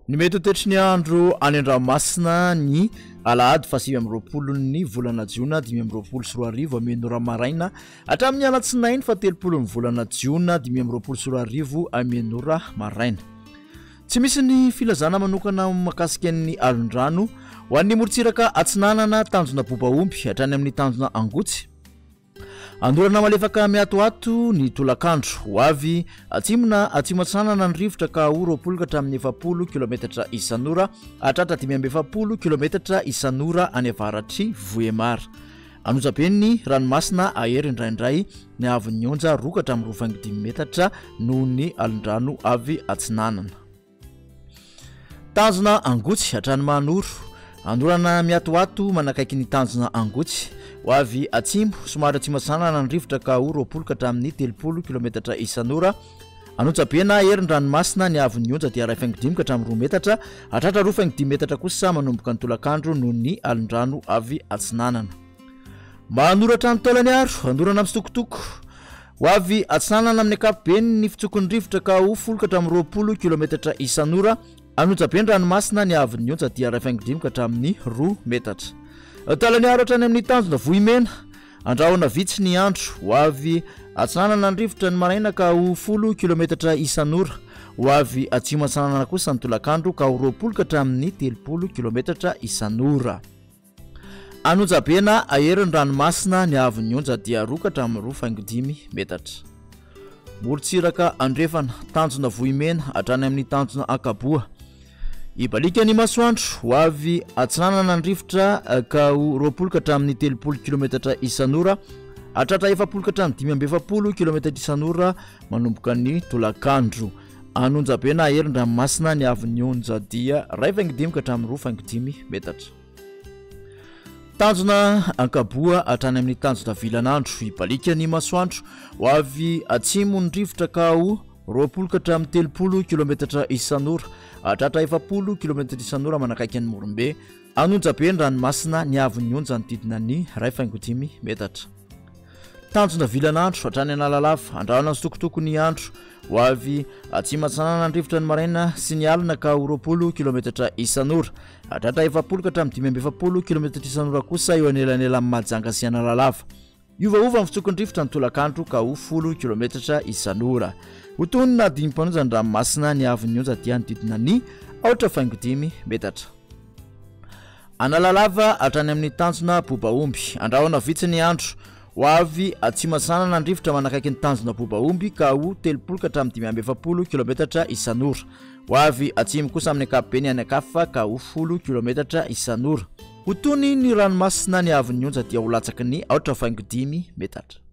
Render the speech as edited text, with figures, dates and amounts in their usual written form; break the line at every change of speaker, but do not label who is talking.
Ny mety ho toetry ny andro any an-dranomasina ny alahady faha 29 ny volana jiona 2025 amin'ny ora maraina hatramin'ny alatsinainy faha 30 ny volana jiona 2025 amin'ny ora maraina. Tsy misy ny filazana manokana mahakasika ny alondrano ho an'ny morontsiraka atsinanana tanjona Bobaomby hatrany amin'ny tanjona Angotsy. Andorana malefaka miatoato ny tolakandro. Ho avy atsimo na atsimo atsinanana ny rivotra ka ho 20 ka hatramin'ny 40 kilometatra isan'ora hatratra 45 kilometatra isan'ora any avaratr'i Vohemar. An'Ojabe ny ranomasina ahery indraindray ny haavon'ny onja 2 ka hatramin'ny 2,5 metatra noho ny alondrano avy atsinanana. Tanjona Angotsy hatrany Mahanoro. Andorana miatoato manakaiky ny tanjona Angotsy. Ho avy atsimo, somary atsimo atsinanana ny rivotra ka ho 20 ka hatramin'ny 30 kilometatra isan'ora. An'Onjabe na hery ny ranomasina, ny haavon'ny onja dia 1,5 ka hatramin'ny 2 metatra. Hahatratra 2,5 metatra kosa manomboka ny tolakandro noho ny alondrano avy atsinanana. Manoratra ny taolany aro, andorana mitsitokotoko. Ho avy atsinanana amin'ny ankapobeny ny fitsokon'ny rivotra ka ho 10 ka hatramin'ny 20 kilometatra isan'ora. An'Onjabe ny ranomasina, ny haavon'ny onja dia 1,5 ka hatramin'ny 2 metatra. Taolany aro hatrany amin'ny tanjona Vohimena. Andrahona vitsy ny andro. Ho avy atsinanana ny rivotra ny maraina ka ho 10 kilometatra isan'ora. Ho avy atsimo atsinanana kosa ny tolakandro ka ho 20 ka hatramin'ny 30 kilometatra isan'ora. An'Onjabe na ahery ny ranomasina, ny haavon'ny onja dia 2 ka hatramin'ny 2,5 metatra. Morontsiraka andrefana, tanjona Vohimena hatrany amin'ny tanjona Ankaboa. Hibaliaka ny masoandro, ho avy atsinanana ny rivotra ka ho 20 ka hatramin'ny 30 kilometatra isan'ora, hatratra 40 ka hatramin'ny 45 kilometatra isan'ora manomboka ny tolakandro. An'Onjabe na ahery ny ranomasina, ny haavon'ny onja dia 1,5 ka hatramin'ny 2,5 metatra. Tanjona Ankaboa hatrany amin'ny tanjona Vilanandro, hibaliaka ny masoandro, ho avy atsimo ny rivotra ka ho 20 ka hatramin'ny 30 kilometatra isan'ora, hahatratra 40 kilometatra isan'ora manakaiky an'i Morombe, An'Onjabe ny ranomasina, ny haavon'ny onja hanodidina ny 1,5 metatra. Tanjona vilan'andro hatrany Analalava, andrahona tsitokotoko ny andro. Ho avy atsimo atsinanana ny rivotra ny maraina sy ny alina ka ho 20 kilometatra isan'ora. Hatratra 40 ka hatramin'ny 45 kilometatra isan'ora kosa eo anelanelan'i Mahajanga sy Analalava. Hiovaova ny fitsoky ny rivotra ny tolakandro ka ho 10 kilometatra isan'ora. Ho toy ny naha-dimy-mpanonja ny ranomasina ny haavon'ny onja dia hanodidina ny 8,5 metatra. Analalava hatrany amin'ny tanjona Bobaomby. Andrahona vitsy ny andro. Ho avy atsimo atsinanana ny rivotra manakaiky ny tanjona Bobaomby ka ho 30 ka hatramin'ny 45 kilometatra isan'ora. Ho avy atsimo kosa amin'ny ankapobeny any an-kafa ka ho 10 kilometatra isan'ora. Ho tony ny ranomasina ny haavon'ny onja dia ho latsaky ny 8,5 metatra.